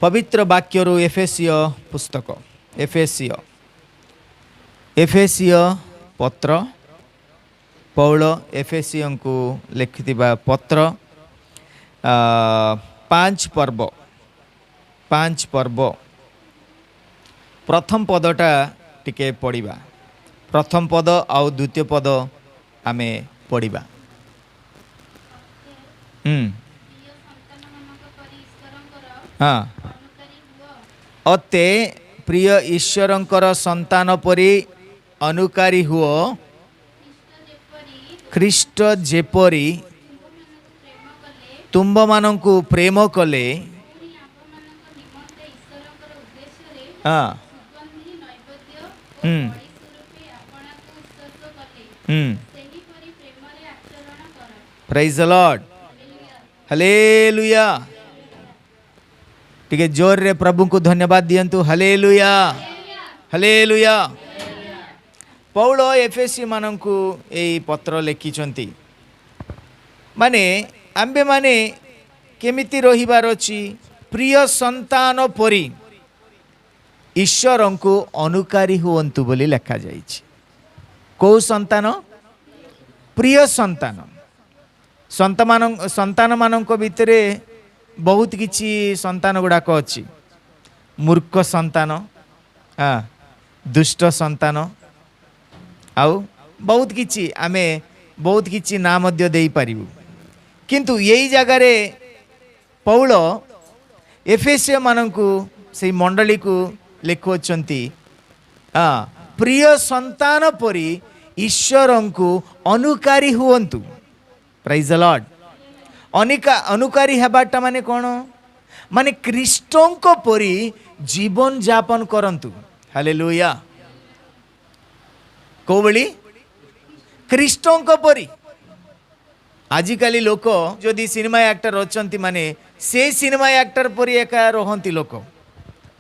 ପବିତ୍ର ବାକ୍ୟରୁ ଏଫେସୀୟ ପୁସ୍ତକ, ଏଫେସୀୟ ପତ୍ର, ପୌଳ ଏଫେସୀୟଙ୍କୁ ଲେଖିଥିବା ପତ୍ର 5 ପର୍ବ, 5 ପର୍ବ ପ୍ରଥମ ପଦଟା ଟିକେ ପଢ଼ିବା। ପ୍ରଥମ ପଦ ଆଉ ଦ୍ୱିତୀୟ ପଦ ଆମେ ପଢ଼ିବା। ହଁ, ଅତେ ପ୍ରିୟ ଈଶ୍ୱରଙ୍କର ସନ୍ତାନ ପରି ଅନୁକାରୀ ହୁଅ, ଖ୍ରୀଷ୍ଟ ଯେପରି ତୁମ୍ଭମାନଙ୍କୁ ପ୍ରେମ କଲେ, ହଁ ହୁଁ ହୁଁ ପ୍ରାଇଜ୍ ଦ ଲର୍ଡ, ହାଲେଲୁୟା। ଟିକେ ଜୋରରେ ପ୍ରଭୁଙ୍କୁ ଧନ୍ୟବାଦ ଦିଅନ୍ତୁ। Hallelujah, hallelujah. ପୌଳ ଏଫେସୀ ମାନଙ୍କୁ ଏଇ ପତ୍ର ଲେଖିଛନ୍ତି। ମାନେ ଆମ୍ଭେମାନେ କେମିତି ରହିବାର ଅଛି? ପ୍ରିୟ ସନ୍ତାନ ପରି ଈଶ୍ୱରଙ୍କୁ ଅନୁକାରୀ ହୁଅନ୍ତୁ ବୋଲି ଲେଖାଯାଇଛି। କେଉଁ ସନ୍ତାନ? ପ୍ରିୟ ସନ୍ତାନ। ସନ୍ତାନମାନଙ୍କ ଭିତରେ ବହୁତ କିଛି ସନ୍ତାନ ଗୁଡ଼ାକ ଅଛି। ମୂର୍ଖ ସନ୍ତାନ, ହଁ, ଦୁଷ୍ଟ ସନ୍ତାନ, ଆଉ ବହୁତ କିଛି, ଆମେ ବହୁତ କିଛି ନାଁ ମଧ୍ୟ ଦେଇପାରିବୁ। କିନ୍ତୁ ଏଇ ଜାଗାରେ ପୌଳ ଏଫେସୀୟମାନଙ୍କୁ, ସେଇ ମଣ୍ଡଳୀକୁ ଲେଖୁଅଛନ୍ତି, ହଁ, ପ୍ରିୟ ସନ୍ତାନ ପରି ଈଶ୍ୱରଙ୍କୁ ଅନୁକାରୀ ହୁଅନ୍ତୁ। ପ୍ରାଇଜ୍ ଦ ଲର୍ଡ। ଅନୁକାରୀ ହେବାଟା ମାନେ କ'ଣ? ମାନେ ଖ୍ରୀଷ୍ଟଙ୍କ ପରି ଜୀବନ ଯାପନ କରନ୍ତୁ। ହାଲେଲୁୟା। କୋଉ ଭଳି? ଖ୍ରୀଷ୍ଟଙ୍କ ପରି। ଆଜିକାଲି ଲୋକ ଯଦି ସିନେମା ଆକ୍ଟର ଅଛନ୍ତି, ମାନେ ସେ ସିନେମା ଆକ୍ଟର ପରି ଏକା ରହନ୍ତି ଲୋକ।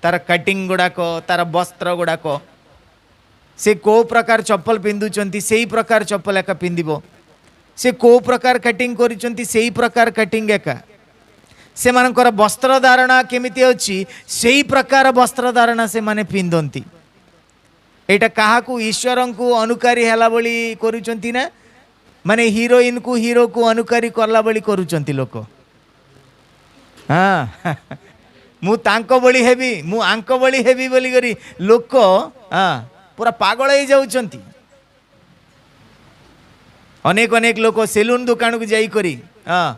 ତାର କଟିଂ ଗୁଡ଼ାକ, ତାର ବସ୍ତ୍ର ଗୁଡ଼ାକ, ସେ କେଉଁ ପ୍ରକାର ଚପଲ ପିନ୍ଧୁଛନ୍ତି ସେଇ ପ୍ରକାର ଚପଲ ଏକା ପିନ୍ଧିବ। ସେ କେଉଁ ପ୍ରକାର କଟିଂ କରିଛନ୍ତି ସେଇ ପ୍ରକାର କଟିଂ ଏକା। ସେମାନଙ୍କର ବସ୍ତ୍ର ଧାରଣା କେମିତି ଅଛି ସେଇ ପ୍ରକାର ବସ୍ତ୍ର ଧାରଣା ସେମାନେ ପିନ୍ଧନ୍ତି। ଏଇଟା କାହାକୁ? ଈଶ୍ୱରଙ୍କୁ ଅନୁକାରୀ ହେଲା ଭଳି କରୁଛନ୍ତି ନା ମାନେ ହିରୋଇନକୁ ହିରୋକୁ ଅନୁକାରୀ କଲା ଭଳି କରୁଛନ୍ତି ଲୋକ? ହଁ, ମୁଁ ତାଙ୍କ ଭଳି ହେବି, ମୁଁ ଆଙ୍କ ଭଳି ହେବି ବୋଲିକରି ଲୋକ ହଁ ପୁରା ପାଗଳ ହେଇଯାଉଛନ୍ତି। ଅନେକ ଅନେକ ଲୋକ ସେଲୁନ ଦୋକାନକୁ ଯାଇକରି, ହଁ,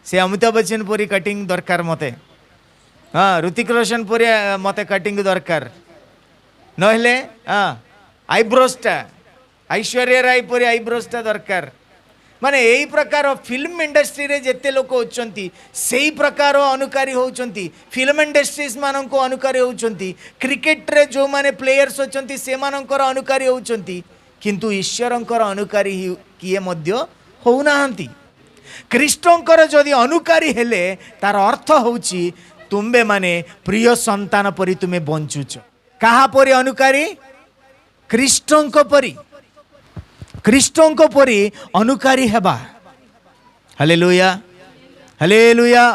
ସେ ଅମିତାଭ ବଚ୍ଚନ ପରି କଟିଂ ଦରକାର ମୋତେ, ହଁ, ଋତିକ ରୋଶନ ପରି ମୋତେ କଟିଂ ଦରକାର, ନହେଲେ ହଁ ଆଇବ୍ରୋଜଟା ଐଶ୍ୱର୍ଯ୍ୟା ରାୟ ପରି ଆଇବ୍ରୋଜଟା ଦରକାର। ମାନେ ଏଇ ପ୍ରକାର ଫିଲ୍ମ ଇଣ୍ଡଷ୍ଟ୍ରିରେ ଯେତେ ଲୋକ ଅଛନ୍ତି ସେଇ ପ୍ରକାର ଅନୁକାରୀ ହେଉଛନ୍ତି। ଫିଲ୍ମ ଇଣ୍ଡଷ୍ଟ୍ରିଜ ମାନଙ୍କୁ ଅନୁକାରୀ ହେଉଛନ୍ତି, କ୍ରିକେଟରେ ଯେଉଁମାନେ ପ୍ଲେୟର୍ସ ଅଛନ୍ତି ସେମାନଙ୍କର ଅନୁକାରୀ ହେଉଛନ୍ତି, କିନ୍ତୁ ଈଶ୍ୱରଙ୍କର ଅନୁକାରୀ କିଏ ମଧ୍ୟ ହେଉନାହାନ୍ତି। ଖ୍ରୀଷ୍ଟଙ୍କର ଯଦି ଅନୁକାରୀ ହେଲେ ତାର ଅର୍ଥ ହେଉଛି ତୁମ୍ଭେମାନେ ପ୍ରିୟ ସନ୍ତାନ ପରି ତୁମେ ବଞ୍ଚୁଛ। କାହା ପରି ଅନୁକାରୀ? ଖ୍ରୀଷ୍ଟଙ୍କ ପରି। ଖ୍ରୀଷ୍ଟଙ୍କ ପରି ଅନୁକାରୀ ହେବା। Hallelujah, hallelujah.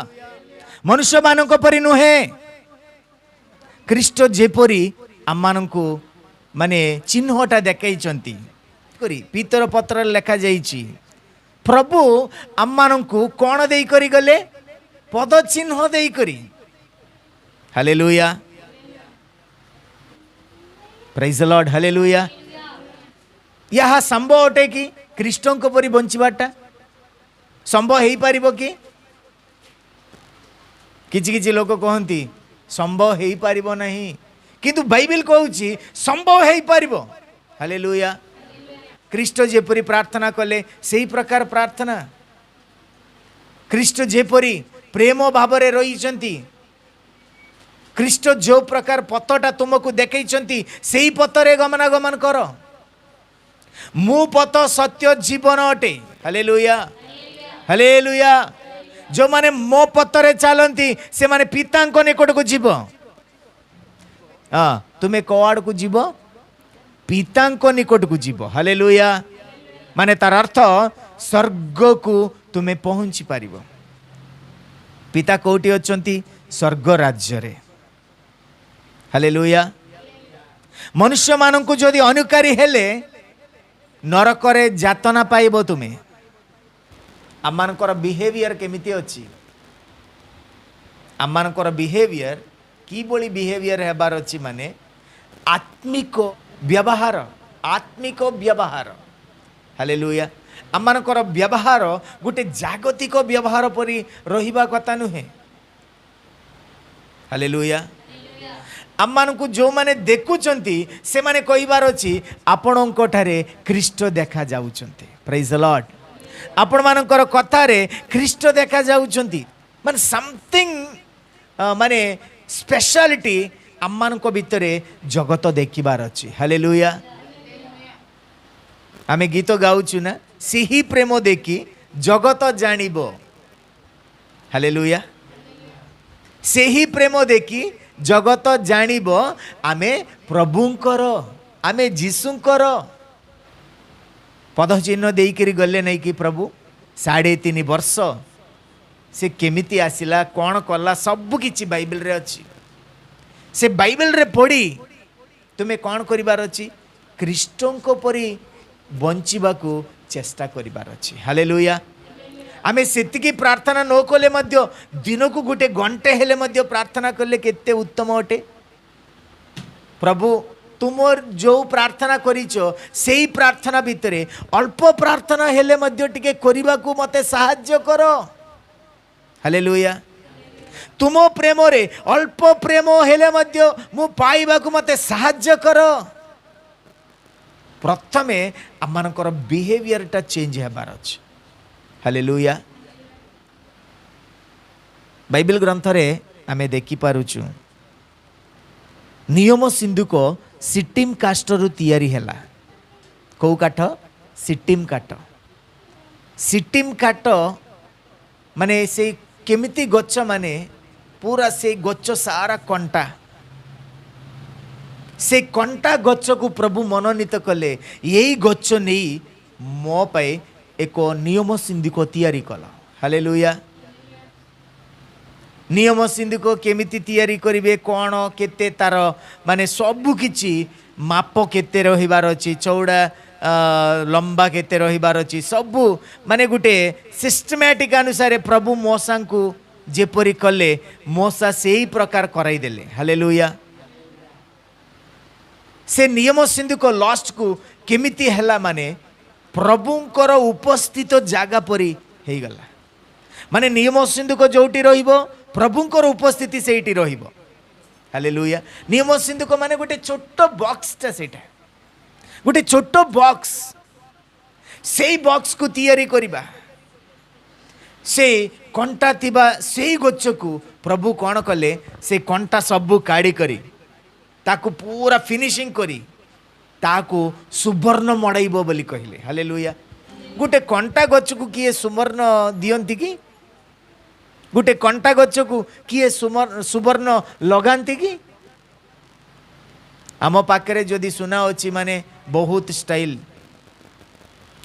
ମନୁଷ୍ୟମାନଙ୍କ ପରି ନୁହେଁ। ଖ୍ରୀଷ୍ଟ ଯେପରି ଆମମାନଙ୍କୁ ମାନେ ଚିହ୍ନଟା ଦେଖାଇଛନ୍ତି କରି ପିତର ପତ୍ରରେ ଲେଖାଯାଇଛି, ପ୍ରଭୁ ଆମମାନଙ୍କୁ କ'ଣ ଦେଇକରି ଗଲେ? ପଦ ଚିହ୍ନ ଦେଇକରି। Hallelujah, prize Lord, hallelujah. ଏହା ସମ୍ଭବ ଅଟେ କି? ଖ୍ରୀଷ୍ଟଙ୍କ ପରି ବଞ୍ଚିବାଟା ସମ୍ଭବ ହେଇପାରିବ କି? କିଛି କିଛି ଲୋକ କହନ୍ତି ସମ୍ଭବ ହେଇପାରିବ ନାହିଁ, କିନ୍ତୁ ବାଇବେଲ କହୁଛି ସମ୍ଭବ ହେଇପାରିବ। ହାଲେଲୁୟା। ଖ୍ରୀଷ୍ଟ ଯେପରି ପ୍ରାର୍ଥନା କଲେ ସେଇ ପ୍ରକାର ପ୍ରାର୍ଥନା, ଖ୍ରୀଷ୍ଟ ଯେପରି ପ୍ରେମ ଭାବରେ ରହିଛନ୍ତି, ଖ୍ରୀଷ୍ଟ ଯେଉଁ ପ୍ରକାର ପଥଟା ତୁମକୁ ଦେଖେଇଛନ୍ତି ସେଇ ପଥରେ ଗମନାଗମନ କର। ମୁଁ ପଥ, ସତ୍ୟ, ଜୀବନ ଅଟେ। Hallelujah, hallelujah. ଯେଉଁମାନେ ମୋ ପଥରେ ଚାଲନ୍ତି ସେମାନେ ପିତାଙ୍କ ନିକଟକୁ ଯିବ। ହଁ, ତୁମେ କୋଉ ଆଡ଼କୁ ଯିବ? ପିତାଙ୍କ ନିକଟକୁ ଯିବ। ହାଲେଲୁୟା। ମାନେ ତାର ଅର୍ଥ ସ୍ୱର୍ଗକୁ ତୁମେ ପହଞ୍ଚି ପାରିବ। ପିତା କୋଉଠି ଅଛନ୍ତି? ସ୍ୱର୍ଗ ରାଜ୍ୟରେ। ହାଲେଲୁୟା। ମନୁଷ୍ୟମାନଙ୍କୁ ଯଦି ଅନୁକାରୀ ହେଲେ ନରକରେ ଯାତନା ପାଇବ ତୁମେ। ଆମମାନଙ୍କର ବିହେଭିଅର କେମିତି ଅଛି? ଆମମାନଙ୍କର ବିହେଭିଅର କିଭଳି ବିହେଭିଅର ହେବାର ଅଛି ମାନେ ଆତ୍ମିକ ବ୍ୟବହାର, ଆତ୍ମିକ ବ୍ୟବହାର। ହାଲେଲୁୟା। ଆମମାନଙ୍କର ବ୍ୟବହାର ଗୋଟେ ଜାଗତିକ ବ୍ୟବହାର ପରି ରହିବା କଥା ନୁହେଁ। ହାଲେଲୁୟା। ଆମମାନଙ୍କୁ ଯେଉଁମାନେ ଦେଖୁଛନ୍ତି ସେମାନେ କହିବାର ଅଛି ଆପଣଙ୍କ ଠାରେ ଖ୍ରୀଷ୍ଟ ଦେଖାଯାଉଛନ୍ତି। Prize Lord. ଆପଣମାନଙ୍କର କଥାରେ ଖ୍ରୀଷ୍ଟ ଦେଖାଯାଉଛନ୍ତି, ମାନେ ସମଥିଙ୍ଗ ମାନେ ସ୍ପେଶାଲିଟି ଆମମାନଙ୍କ ଭିତରେ ଜଗତ ଦେଖିବାର ଅଛି। ହାଲେଲୁୟା। ଆମେ ଗୀତ ଗାଉଛୁ ନା, ସେହି ପ୍ରେମ ଦେଖି ଜଗତ ଜାଣିବ। ହାଲେଲୁୟା। ସେହି ପ୍ରେମ ଦେଖି ଜଗତ ଜାଣିବ ଆମେ ପ୍ରଭୁଙ୍କର, ଆମେ ଯୀଶୁଙ୍କର। ପଦଚିହ୍ନ ଦେଇକରି ଗଲେ ନାଇଁ କି ପ୍ରଭୁ 3.5 ବର୍ଷ ସେ କେମିତି ଆସିଲା, କ'ଣ କଲା, ସବୁ କିଛି ବାଇବେଲରେ ଅଛି। ସେ ବାଇବେଲରେ ପଢ଼ି ତୁମେ କ'ଣ କରିବାର ଅଛି? ଖ୍ରୀଷ୍ଟଙ୍କ ପରି ବଞ୍ଚିବାକୁ ଚେଷ୍ଟା କରିବାର ଅଛି। ହାଲେଲୁୟା। ଆମେ ସେତିକି ପ୍ରାର୍ଥନା ନ କଲେ ମଧ୍ୟ ଦିନକୁ ଗୋଟେ ଘଣ୍ଟେ ହେଲେ ମଧ୍ୟ ପ୍ରାର୍ଥନା କଲେ କେତେ ଉତ୍ତମ ଅଟେ। ପ୍ରଭୁ ତୁମର ଯେଉଁ ପ୍ରାର୍ଥନା କରିଛ ସେଇ ପ୍ରାର୍ଥନା ଭିତରେ ଅଳ୍ପ ପ୍ରାର୍ଥନା ହେଲେ ମଧ୍ୟ ଟିକେ କରିବାକୁ ମୋତେ ସାହାଯ୍ୟ କର। ହାଲେଲୁୟା। ତୁମ ପ୍ରେମରେ ଅଳ୍ପ ପ୍ରେମ ହେଲେ ମଧ୍ୟ ମୁଁ ପାଇବାକୁ ମୋତେ ସାହାଯ୍ୟ କର। ପ୍ରଥମେ ଆମମାନଙ୍କର ବିହେଭିଅରଟା ଚେଞ୍ଜ ହେବାର ଅଛି। ହାଲେଲୁୟା। ବାଇବେଲ ଗ୍ରନ୍ଥରେ ଆମେ ଦେଖିପାରୁଛୁ ନିୟମ ସିନ୍ଧୁକ ସିଟିମ୍ କାଷ୍ଠରୁ ତିଆରି ହେଲା। କେଉଁ କାଠ? ସିଟିମ୍ କାଠ। ସିଟିମ୍ କାଠ ମାନେ ସେଇ କେମିତି ଗଛ, ମାନେ ପୁରା ସେଇ ଗଛ ସାରା କଣ୍ଟା। ସେ କଣ୍ଟା ଗଛକୁ ପ୍ରଭୁ ମନୋନୀତ କଲେ, ଏଇ ଗଛ ନେଇ ମୋ ପାଇଁ ଏକ ନିୟମ ସିନ୍ଧୁକ ତିଆରି କଲ। ହାଲେଲୁୟା। ନିୟମ ସିନ୍ଧୁକ କେମିତି ତିଆରି କରିବେ, କ'ଣ କେତେ ତାର ମାନେ ସବୁ କିଛି ମାପ କେତେ ରହିବାର ଅଛି, ଚଉଡ଼ା ଲମ୍ବା କେତେ ରହିବାର ଅଛି, ସବୁ ମାନେ ଗୋଟେ ସିଷ୍ଟମାଟିକ୍ ଅନୁସାରେ ପ୍ରଭୁ ମୋଶାଙ୍କୁ ଯେପରି କଲେ ମୋଶା ସେଇ ପ୍ରକାର କରାଇଦେଲେ। ହାଲେଲୁୟା। ସେ ନିୟମ ସିନ୍ଧୁକ ଲାଷ୍ଟକୁ କେମିତି ହେଲା ମାନେ ପ୍ରଭୁଙ୍କର ଉପସ୍ଥିତ ଜାଗା ପରି ହେଇଗଲା। ମାନେ ନିୟମ ସିନ୍ଧୁକ ଯେଉଁଠି ରହିବ ପ୍ରଭୁଙ୍କର ଉପସ୍ଥିତି ସେଇଠି ରହିବ। ହାଲେଲୁୟା। ନିୟମ ସିନ୍ଧୁକ ମାନେ ଗୋଟେ ଛୋଟ ବକ୍ସଟା, ସେଇଟା ଗୋଟେ ଛୋଟ ବକ୍ସ। ସେଇ ବକ୍ସକୁ ତିଆରି କରିବା, ସେ କଣ୍ଟା ଥିବା ସେଇ ଗଛକୁ ପ୍ରଭୁ କ'ଣ କଲେ, ସେ କଣ୍ଟା ସବୁ କାଢ଼ି କରି ତାକୁ ପୁରା ଫିନିସିଂ କରି ତାକୁ ସୁବର୍ଣ୍ଣ ମଡ଼ାଇବ ବୋଲି କହିଲେ। ହାଲେଲୁୟା। ଗୋଟେ କଣ୍ଟା ଗଛକୁ କିଏ ସୁବର୍ଣ୍ଣ ଦିଅନ୍ତି କି? ଗୋଟେ କଣ୍ଟା ଗଛକୁ କିଏ ସୁବର୍ଣ୍ଣ ଲଗାନ୍ତି କି? ଆମ ପାଖରେ ଯଦି ସୁନା ଅଛି ମାନେ ବହୁତ ଷ୍ଟାଇଲ,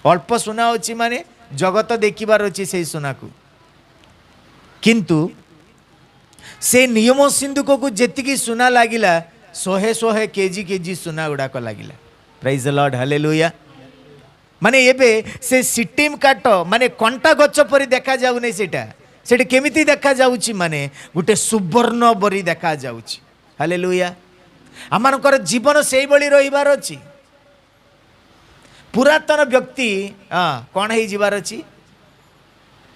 ଅଳ୍ପ ସୁନା ଅଛି ମାନେ ଜଗତ ଦେଖିବାର ଅଛି ସେଇ ସୁନାକୁ। କିନ୍ତୁ ସେ ନିୟମ ସିନ୍ଧୁକକୁ ଯେତିକି ସୁନା ଲାଗିଲା, ଶହେ ଶହେ କେଜି କେଜି ସୁନା ଗୁଡ଼ାକ ଲାଗିଲା। Prize Lord. ହାଲେଲୁୟା। ମାନେ ଏବେ ସେ ସିଟିମ୍ କାଠ ମାନେ କଣ୍ଟା ଗଛ ପରି ଦେଖାଯାଉନି, ସେଇଟା ସେଠି କେମିତି ଦେଖାଯାଉଛି ମାନେ ଗୋଟେ ସୁବର୍ଣ୍ଣ ପରି ଦେଖାଯାଉଛି। ହାଲେଲୁୟା। ଆମମାନଙ୍କର ଜୀବନ ସେଇଭଳି ରହିବାର ଅଛି। ପୁରାତନ ବ୍ୟକ୍ତି କ'ଣ ହେଇଯିବାର ଅଛି?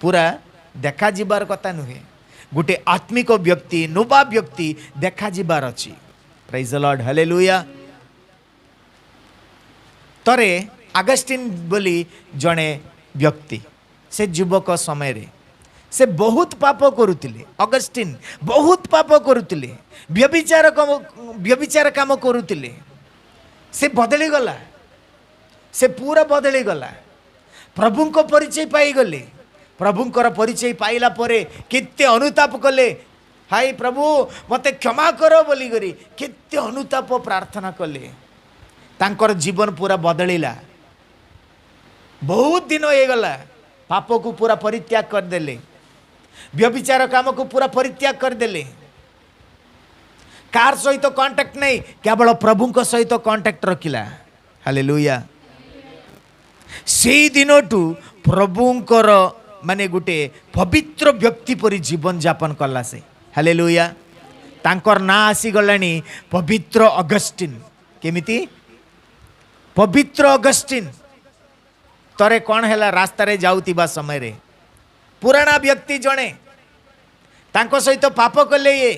ପୁରା ଦେଖାଯିବାର କଥା ନୁହେଁ, ଗୋଟେ ଆତ୍ମିକ ବ୍ୟକ୍ତି, ନୂଆ ବ୍ୟକ୍ତି ଦେଖାଯିବାର ଅଛି। Prize Lord. ହାଲେଲୁୟା। ଥରେ ଆଗଷ୍ଟିନ ବୋଲି ଜଣେ ବ୍ୟକ୍ତି, ସେ ଯୁବକ ସମୟରେ ସେ ବହୁତ ପାପ କରୁଥିଲେ। ଅଗଷ୍ଟିନ ବହୁତ ପାପ କରୁଥିଲେ, ବ୍ୟଭିଚାର କାମ କରୁଥିଲେ। ସେ ବଦଳିଗଲା, ସେ ପୁରା ବଦଳିଗଲା। ପ୍ରଭୁଙ୍କ ପରିଚୟ ପାଇଗଲେ। ପ୍ରଭୁଙ୍କର ପରିଚୟ ପାଇଲା ପରେ କେତେ ଅନୁତାପ କଲେ। ହାଇ ପ୍ରଭୁ, ମୋତେ କ୍ଷମା କର ବୋଲିକରି କେତେ ଅନୁତାପ ପ୍ରାର୍ଥନା କଲେ। ତାଙ୍କର ଜୀବନ ପୁରା ବଦଳିଲା। ବହୁତ ଦିନ ହେଇଗଲା, ପାପକୁ ପୁରା ପରିତ୍ୟାଗ କରିଦେଲେ। ବ୍ୟଭିଚାର କାମକୁ ପୁରା ପରିତ୍ୟାଗ କରିଦେଲେ। କାହାର ସହିତ କଣ୍ଟାକ୍ଟ ନାହିଁ, କେବଳ ପ୍ରଭୁଙ୍କ ସହିତ କଣ୍ଟାକ୍ଟ ରଖିଲା। ହାଲେଲୁୟା। ସେଇ ଦିନଠୁ ପ୍ରଭୁଙ୍କର ମାନେ ଗୋଟେ ପବିତ୍ର ବ୍ୟକ୍ତି ପରି ଜୀବନ ଯାପନ କଲା ସେ। ହାଲେଲୁୟା। ତାଙ୍କର ନାଁ ଆସିଗଲାଣି ପବିତ୍ର ଅଗଷ୍ଟିନ। କେମିତି ପବିତ୍ର ଅଗଷ୍ଟିନ? ଥରେ କ'ଣ ହେଲା, ରାସ୍ତାରେ ଯାଉଥିବା ସମୟରେ ପୁରାଣା ବ୍ୟକ୍ତି ଜଣେ ତାଙ୍କ ସହିତ ପାପ କଲେ। ଇଏ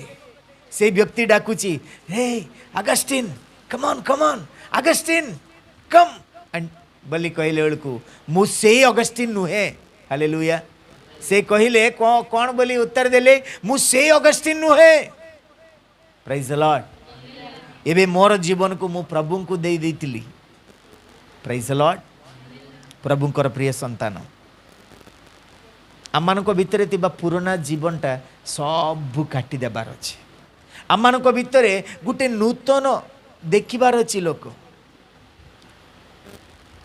ସେଇ ବ୍ୟକ୍ତି ଡାକୁଛି, "Hey Augustine, come on, come on, Augustine, come" ବୋଲି କହିଲେ ବେଳକୁ, "ମୁଁ ସେଇ ଅଗଷ୍ଟିନ ନୁହେଁ।" ହାଲେଲୁୟା। ସେ କହିଲେ କ'ଣ ବୋଲି ଉତ୍ତର ଦେଲେ, "ମୁଁ ସେଇ ଅଗଷ୍ଟିନ ନୁହେଁ।" Prize Lord. ଏବେ ମୋର ଜୀବନକୁ ମୁଁ ପ୍ରଭୁଙ୍କୁ ଦେଇ ଦେଇଥିଲି। Prize Lord. ପ୍ରଭୁଙ୍କର ପ୍ରିୟ ସନ୍ତାନ, ଆମମାନଙ୍କ ଭିତରେ ଥିବା ପୁରୁଣା ଜୀବନଟା ସବୁ କାଟି ଦେବାର ଅଛି। ଆମମାନଙ୍କ ଭିତରେ ଗୋଟେ ନୂତନ ଦେଖିବାର ଅଛି, ଲୋକ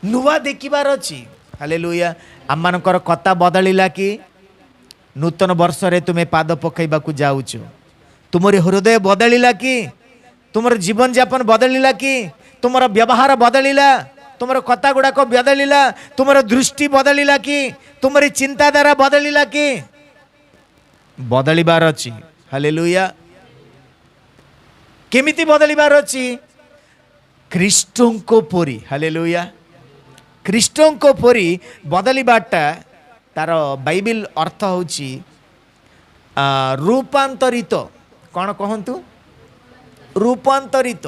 ନୂଆ ଦେଖିବାର ଅଛି। ହାଲେଲୁୟା। ଆମମାନଙ୍କର କଥା ବଦଳିଲା କି? ନୂତନ ବର୍ଷରେ ତୁମେ ପାଦ ପକାଇବାକୁ ଯାଉଛ। ତୁମର ହୃଦୟ ବଦଳିଲା କି? ତୁମର ଜୀବନଯାପନ ବଦଳିଲା କି? ତୁମର ବ୍ୟବହାର ବଦଳିଲା? ତୁମର କଥା ଗୁଡ଼ାକ ବଦଳିଲା? ତୁମର ଦୃଷ୍ଟି ବଦଳିଲା କି? ତୁମର ଚିନ୍ତାଧାରା ବଦଳିଲା କି? ବଦଳିବାର ଅଛି। ହାଲେଲୁୟା। କେମିତି ବଦଳିବାର ଅଛି? ଖ୍ରୀଷ୍ଟଙ୍କ ପରି। ହାଲେଲୁୟା। ଖ୍ରୀଷ୍ଟଙ୍କ ପରି ବଦଳିବାଟା ତାର ବାଇବିଲ ଅର୍ଥ ହେଉଛି ରୂପାନ୍ତରିତ। କ'ଣ କହନ୍ତୁ? ରୂପାନ୍ତରିତ।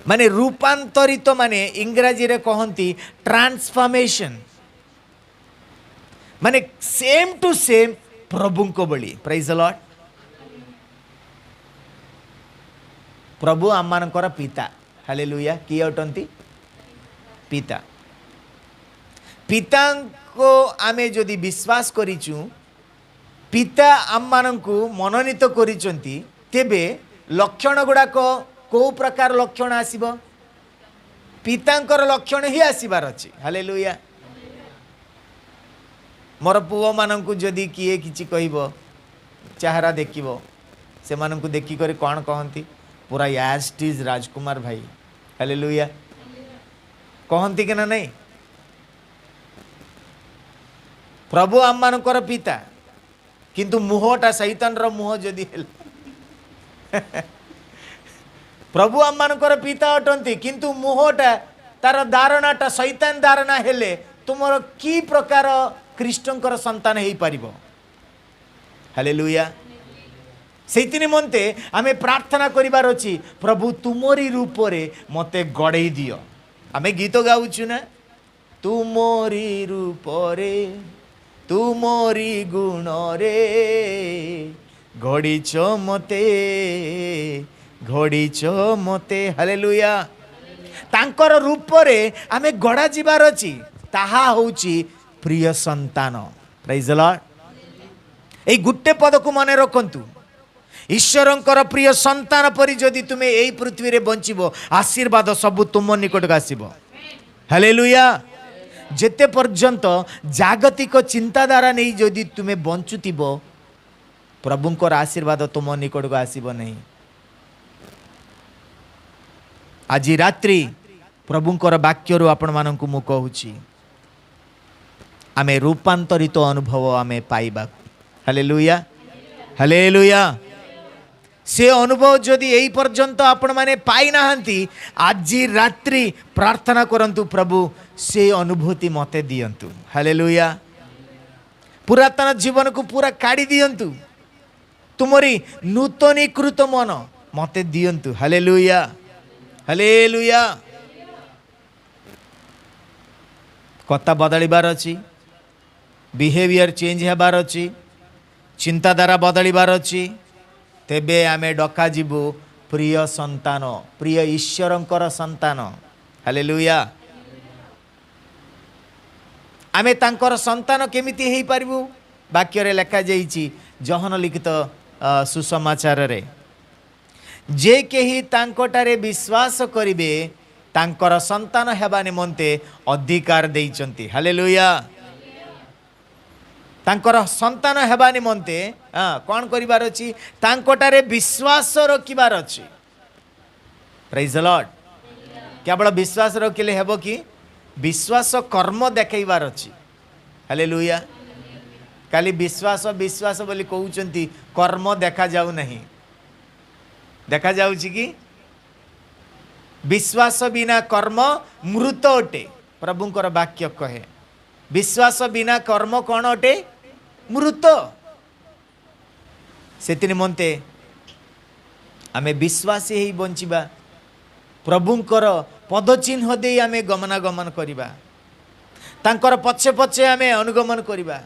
ମାନେ ରୂପାନ୍ତରିତ ମାନେ ଇଂରାଜୀରେ କହନ୍ତି ଟ୍ରାନ୍ସଫର୍ମେସନ୍, ମାନେ ସେମ୍ ଟୁ ସେମ୍ ପ୍ରଭୁଙ୍କ ଭଳି। Prize Lord. ପ୍ରଭୁ ଆମମାନଙ୍କର ପିତା। ହାଲେଲୁୟା। କିଏ ଅଟନ୍ତି? ପିତା। ପିତାଙ୍କୁ ଆମେ ଯଦି ବିଶ୍ୱାସ କରିଛୁ, ପିତା ଆମମାନଙ୍କୁ ମନୋନୀତ କରିଛନ୍ତି, ତେବେ ଲକ୍ଷଣ ଗୁଡ଼ାକ କେଉଁ ପ୍ରକାର ଲକ୍ଷଣ ଆସିବ? ପିତାଙ୍କର ଲକ୍ଷଣ ହିଁ ଆସିବାର ଅଛି। ହାଲେଲୁୟା। ମୋର ପୁଅମାନଙ୍କୁ ଯଦି କିଏ କିଛି କହିବ, ଚେହେରା ଦେଖିବ, ସେମାନଙ୍କୁ ଦେଖିକରି କ'ଣ କହନ୍ତି? "ପୁରା ଆଜ୍ ଟିଜ୍ ରାଜକୁମାର ଭାଇ।" ହାଲେଲୁୟା। କହନ୍ତି କି ନା ନାହିଁ? ପ୍ରଭୁ ଆମମାନଙ୍କର ପିତା, କିନ୍ତୁ ମୁହଁଟା ଶୈତାନର ମୁହଁ ଯଦି ହେଲା। ପ୍ରଭୁ ଆମମାନଙ୍କର ପିତା ଅଟନ୍ତି, କିନ୍ତୁ ମୁହଁଟା ତାର ଧାରଣାଟା ଶୈତାନ ଧାରଣା ହେଲେ ତୁମର କି ପ୍ରକାର ଖ୍ରୀଷ୍ଟଙ୍କର ସନ୍ତାନ ହେଇପାରିବ? ହାଲେଲୁୟା। ସେଇଥି ନିମନ୍ତେ ଆମେ ପ୍ରାର୍ଥନା କରିବାର ଅଛି, ପ୍ରଭୁ, ତୁମରି ରୂପରେ ମୋତେ ଗଢ଼େଇ ଦିଅ। ଆମେ ଗୀତ ଗାଉଛୁ ନା, ତୁମରି ରୂପରେ ତୁମରି ଗୁଣରେ ଗଢ଼ିଛ ମତେ, ଗଢ଼ିଛ ମତେ। ହାଲେଲୁୟା। ତାଙ୍କର ରୂପରେ ଆମେ ଗଢ଼ା ଯିବାର ଅଛି। ତାହା ହେଉଛି ପ୍ରିୟ ସନ୍ତାନ। Prize Lord. ଏଇ ଗୋଟେ ପଦକୁ ମନେ ରଖନ୍ତୁ। ଈଶ୍ୱରଙ୍କର ପ୍ରିୟ ସନ୍ତାନ ପରି ଯଦି ତୁମେ ଏଇ ପୃଥିବୀରେ ବଞ୍ଚିବ, ଆଶୀର୍ବାଦ ସବୁ ତୁମ ନିକଟକୁ ଆସିବ। ହାଲେଲୁୟା। ଯେତେ ପର୍ଯ୍ୟନ୍ତ ଜାଗତିକ ଚିନ୍ତାଧାରା ନେଇ ଯଦି ତୁମେ ବଞ୍ଚୁଥିବ, ପ୍ରଭୁଙ୍କର ଆଶୀର୍ବାଦ ତୁମ ନିକଟକୁ ଆସିବ ନାହିଁ। ଆଜି ରାତ୍ରି ପ୍ରଭୁଙ୍କର ବାକ୍ୟରୁ ଆପଣମାନଙ୍କୁ ମୁଁ କହୁଛି, ଆମେ ରୂପାନ୍ତରିତ ଅନୁଭବ ଆମେ ପାଇବା। Hallelujah, hallelujah. ସେ ଅନୁଭବ ଯଦି ଏଇ ପର୍ଯ୍ୟନ୍ତ ଆପଣମାନେ ପାଇନାହାନ୍ତି, ଆଜି ରାତ୍ରି ପ୍ରାର୍ଥନା କରନ୍ତୁ, ପ୍ରଭୁ, ସେ ଅନୁଭୂତି ମୋତେ ଦିଅନ୍ତୁ। ହାଲେଲୁୟା। ପୁରାତନ ଜୀବନକୁ ପୁରା କାଢ଼ି ଦିଅନ୍ତୁ, ତୁମରି ନୂତନୀକୃତ ମନ ମୋତେ ଦିଅନ୍ତୁ। Hallelujah, hallelujah. କଥା ବଦଳିବାର ଅଛି, ବିହେଭିଅର ଚେଞ୍ଜ ହେବାର ଅଛି, ଚିନ୍ତାଧାରା ବଦଳିବାର ଅଛି, ତେବେ ଆମେ ଡକାଯିବୁ ପ୍ରିୟ ସନ୍ତାନ, ପ୍ରିୟ ଈଶ୍ୱରଙ୍କର ସନ୍ତାନ। ହାଲେଲୁୟା। ଆମେ ତାଙ୍କର ସନ୍ତାନ କେମିତି ହେଇପାରିବୁ? ବାକ୍ୟରେ ଲେଖାଯାଇଛି ଯୋହନ ଲିଖିତ ସୁସମାଚାରରେ, ଯେ କେହି ତାଙ୍କଠାରେ ବିଶ୍ୱାସ କରିବେ, ତାଙ୍କର ସନ୍ତାନ ହେବା ନିମନ୍ତେ ଅଧିକାର ଦେଇଛନ୍ତି। ହାଲେଲୁୟା। ତାଙ୍କର ସନ୍ତାନ ହେବା ନିମନ୍ତେ କ'ଣ କରିବାର ଅଛି? ତାଙ୍କଠାରେ ବିଶ୍ୱାସ ରଖିବାର ଅଛି। Prize Lord. କେବଳ ବିଶ୍ୱାସ ରଖିଲେ ହେବ କି? ବିଶ୍ୱାସ କର୍ମ ଦେଖାଇବାର ଅଛି। ହେଲେ ଲୁୟା। ଖାଲି ବିଶ୍ୱାସ ବିଶ୍ୱାସ ବୋଲି କହୁଛନ୍ତି, କର୍ମ ଦେଖାଯାଉ ନାହିଁ। ଦେଖାଯାଉଛି କି? ବିଶ୍ୱାସ ବିନା କର୍ମ ମୃତ ଅଟେ। ପ୍ରଭୁଙ୍କର ବାକ୍ୟ କହେ, ବିଶ୍ୱାସ ବିନା କର୍ମ କ'ଣ ଅଟେ? ମୃତ। ସେଥି ନିମନ୍ତେ ଆମେ ବିଶ୍ୱାସୀ ହେଇ ବଞ୍ଚିବା। ପ୍ରଭୁଙ୍କର ପଦଚିହ୍ନ ଦେଇ ଆମେ ଗମନାଗମନ କରିବା। ତାଙ୍କର ପଛେ ପଛେ ଆମେ ଅନୁଗମନ କରିବା।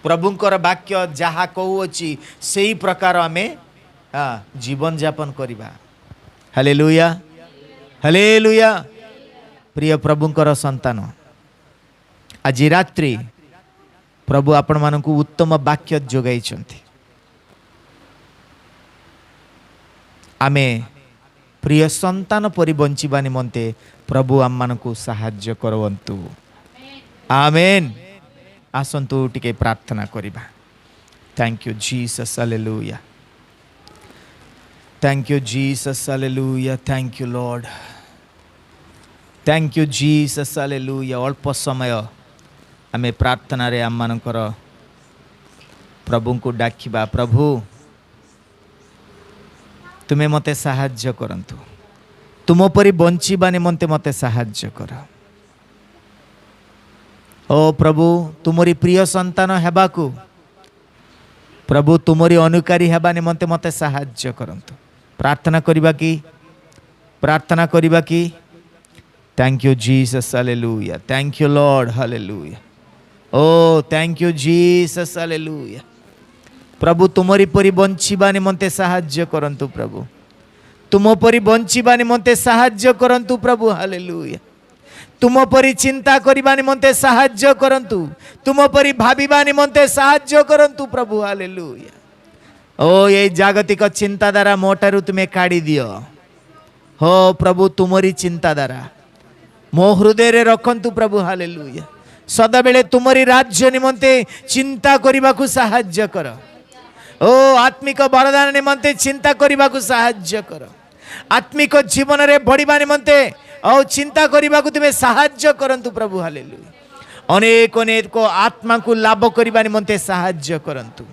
ପ୍ରଭୁଙ୍କର ବାକ୍ୟ ଯାହା କହୁଅଛି, ସେଇ ପ୍ରକାର ଆମେ ଜୀବନଯାପନ କରିବା। ହେଲେ ଲୁୟା, ହେଲେ ଲୁୟା। ପ୍ରିୟ ପ୍ରଭୁଙ୍କର ସନ୍ତାନ, ଆଜି ରାତ୍ରି ପ୍ରଭୁ ଆପଣମାନଙ୍କୁ ଉତ୍ତମ ବାକ୍ୟ ଯୋଗାଇଛନ୍ତି। ଆମେ ପ୍ରିୟ ସନ୍ତାନ ପରି ବଞ୍ଚିବା ନିମନ୍ତେ ପ୍ରଭୁ ଆମମାନଙ୍କୁ ସାହାଯ୍ୟ କରନ୍ତୁ। ଆମେନ୍। ଆସନ୍ତୁ ଟିକେ ପ୍ରାର୍ଥନା କରିବା। Thank you Jesus, hallelujah. Thank you Jesus, hallelujah. Thank you Lord, thank you Jesus, hallelujah. ଅଳ୍ପ ସମୟ ଆମେ ପ୍ରାର୍ଥନାରେ ଆମମାନଙ୍କର ପ୍ରଭୁଙ୍କୁ ଡାକିବା। ପ୍ରଭୁ, ତୁମେ ମୋତେ ସାହାଯ୍ୟ କରନ୍ତୁ। ତୁମ ପରି ବଞ୍ଚିବା ନିମନ୍ତେ ମୋତେ ସାହାଯ୍ୟ କର। ଓ ପ୍ରଭୁ, ତୁମରି ପ୍ରିୟ ସନ୍ତାନ ହେବାକୁ, ପ୍ରଭୁ, ତୁମରି ଅନୁକାରୀ ହେବା ନିମନ୍ତେ ମୋତେ ସାହାଯ୍ୟ କରନ୍ତୁ। ପ୍ରାର୍ଥନା କରିବା କି? ପ୍ରାର୍ଥନା କରିବା କି? Thank you Jesus, hallelujah. Thank you Lord, hallelujah. Oh, thank you Jesus, hallelujah. ପ୍ରଭୁ, ତୁମରି ପରି ବଞ୍ଚିବା ନିମନ୍ତେ ସାହାଯ୍ୟ କରନ୍ତୁ। ପ୍ରଭୁ, ତୁମ ପରି ବଞ୍ଚିବା ନିମନ୍ତେ ସାହାଯ୍ୟ କରନ୍ତୁ। ପ୍ରଭୁ, ହାଲେଲୁୟା। ତୁମ ପରି ଚିନ୍ତା କରିବା ନିମନ୍ତେ ସାହାଯ୍ୟ କରନ୍ତୁ। ତୁମ ପରି ଭାବିବା ନିମନ୍ତେ ସାହାଯ୍ୟ କରନ୍ତୁ। ପ୍ରଭୁ, ହାଲେଲୁୟା। ଓ ଏଇ ଜାଗତିକ ଚିନ୍ତାଧାରା ମୋ ଠାରୁ ତୁମେ କାଢ଼ି ଦିଅ। ହୋ ପ୍ରଭୁ, ତୁମରି ଚିନ୍ତାଧାରା ମୋ ହୃଦୟରେ ରଖନ୍ତୁ। ପ୍ରଭୁ, ହାଲେଲୁୟା। ସଦାବେଳେ ତୁମରି ରାଜ୍ୟ ନିମନ୍ତେ ଚିନ୍ତା କରିବାକୁ ସାହାଯ୍ୟ କର। ଓ ଆତ୍ମିକ ବରଦାନ ନିମନ୍ତେ ଚିନ୍ତା କରିବାକୁ ସାହାଯ୍ୟ କର। ଆତ୍ମିକ ଜୀବନରେ ବଢ଼ିବା ନିମନ୍ତେ ଆଉ ଚିନ୍ତା କରିବାକୁ ତୁମେ ସାହାଯ୍ୟ କରନ୍ତୁ। ପ୍ରଭୁ, ହାଲେଲୁୟା। ଅନେକ ଅନେକ ଆତ୍ମାକୁ ଲାଭ କରିବା ନିମନ୍ତେ ସାହାଯ୍ୟ କରନ୍ତୁ।